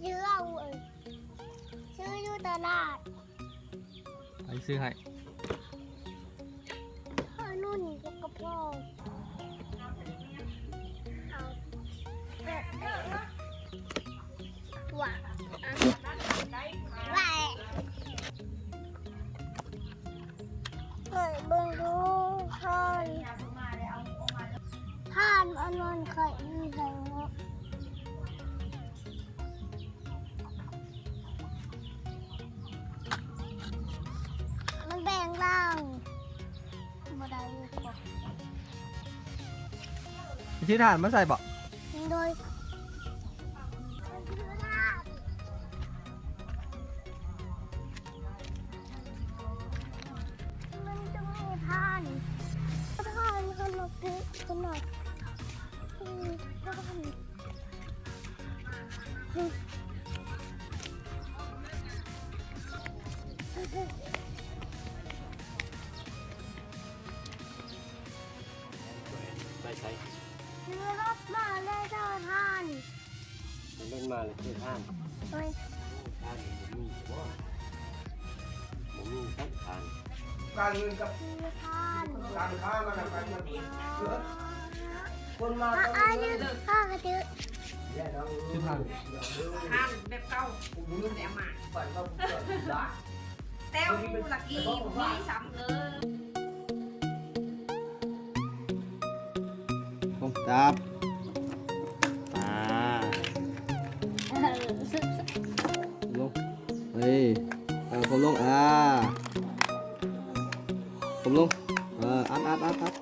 ຊື້ເອົາ ຊື້ຢູ່ຕະຫຼາດ ໃຜຊື້ໃຫ້? ພໍ່ນຸ່ນກັບພໍ່ ເອົາ ວ່າ ວ່າ ເອີ ເບິ່ງດູທ່ານ ທ່ານອັນນັ້ນຂ້ອຍມີໃຫ້ເນາະ ມັນແບ່ງລ່າງ ບໍ່ໄດ້ ຊິຖ່ານມາໃສ່ບໍ່? ໂດຍ ມັນຕ້ອງມີທ່ານ ທ່ານ ທ່ານມາປຸກຂະໜາດ ອືມ ທ່ານ. ໄປໃສ? ຂີ່ລົດມາເລີຍເຈົ້າທ່ານ ຂີ່ລົດມາເລີຍເຈົ້າທ່ານ ໂດຍ ທ່ານບໍ່ມີບໍ່? ບໍ່ມີສັກທ່ານ ການເງິນກັບການຄ້າມັນນະ ການເງິນ ຄົນມາ ອັນນີ້ຂ້າກະຈື່ ທ່ານແບບເກົ່າ ແຕ່ມາ ແຕ່ວລະກີບໍ່ມີຊ້ຳເລີຍ. ລົງ ຈັບ ອ່າ ລົງ ເອີ ເອີ ກົ້ມລົງ ອ່າ ກົ້ມລົງ ເອີ ອັດ ອັດ ອັດ ອັດ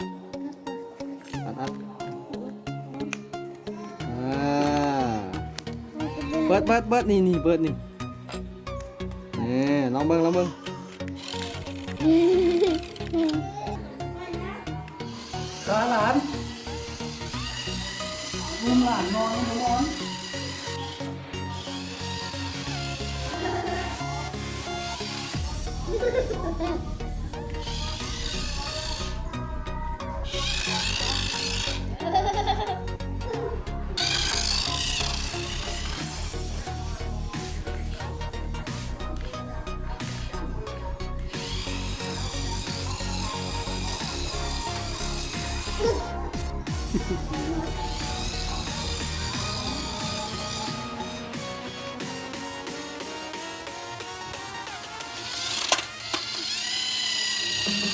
ອັດ ອັດ ອ່າ ເປີດ ເປີດ ເປີດ ນີ້ ນີ້ ເປີດນີ້. ນີ້ ລອງເບິ່ງ ລອງເບິ່ງ ຕາຫຼານ ລຸງຫຼານນອນບໍ່ນອນ.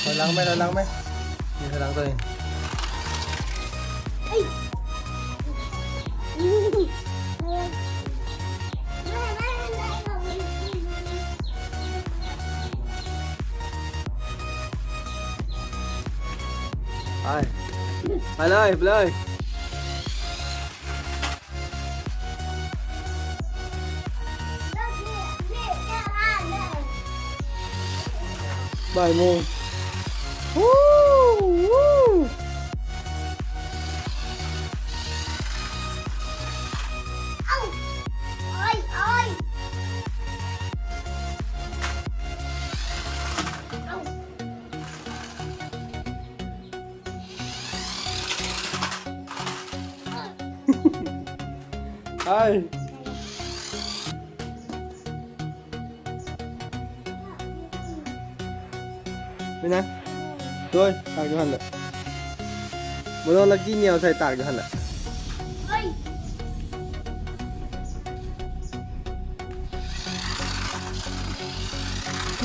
ຖອຍຫຼັງໄປ ຖອຍຫຼັງໄປ ນີ້ຖອຍຫຼັງຕົວນີ້ ເອີຍ ໄປ ໄປເລີຍ ໄປເລີຍ. ບ່າຍໂມງ ວູ້ ວູ້ ເອົ້າ ໂອ້ຍ ໂອ້ຍ ເອົ້າ. ໄປ ເປັນຫຍັງ? ໂດຍ ຕາກຢູ່ຫັ້ນແຫຼະ ບໍ່ໂດນລະກີ້ຍ່ຽວໃສ່ ຕາກຢູ່ຫັ້ນແຫຼະ.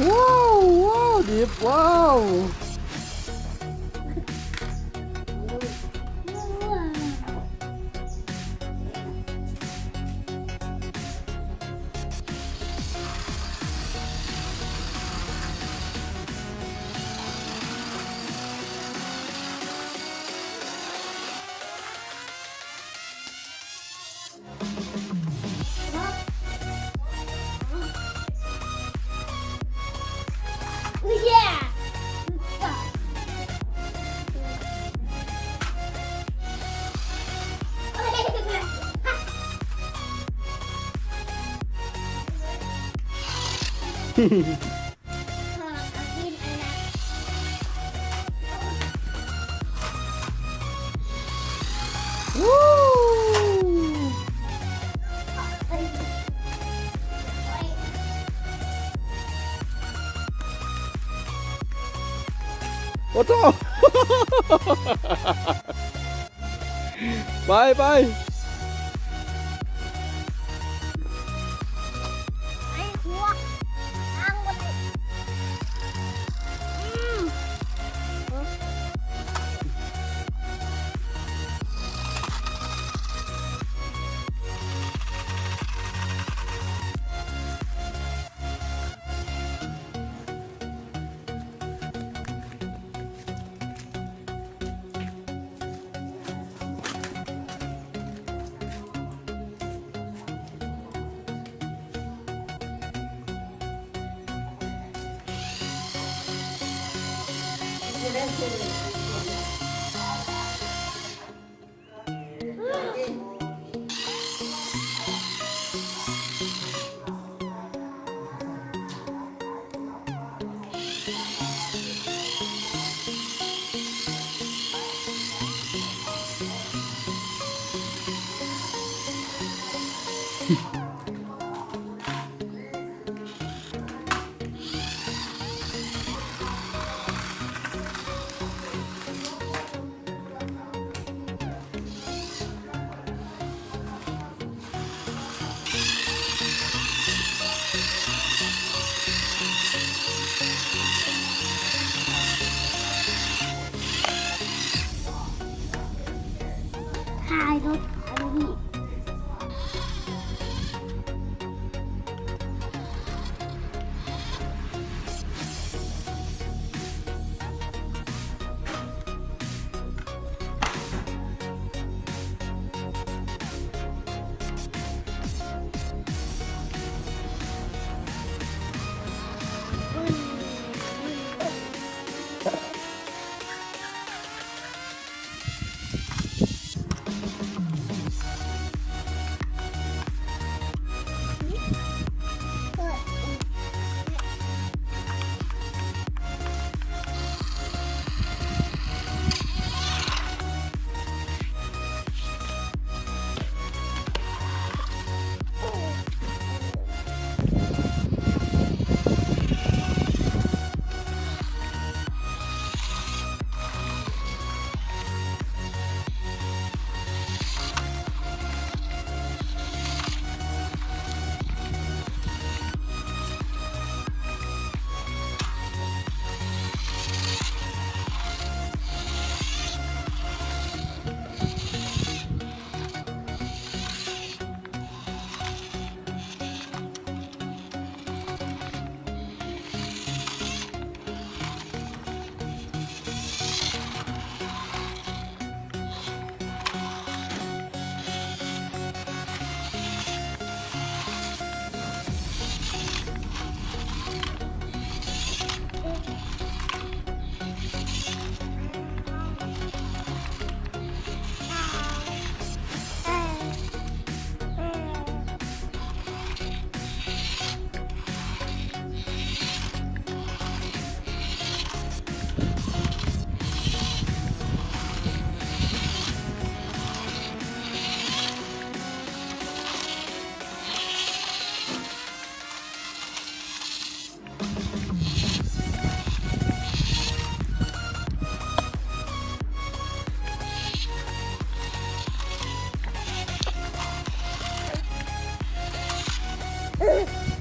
ວ້າວ ວ້າວ ດິບ ວ້າວ. ວູ້ ໂອ້ໂຕ ໄປ ໄປ ໄປຫົວ ທາງບໍ່ໄດ້ ອືມ. ຖ່າຍລົດ ຖ່າຍລົດນີ້. ເອີ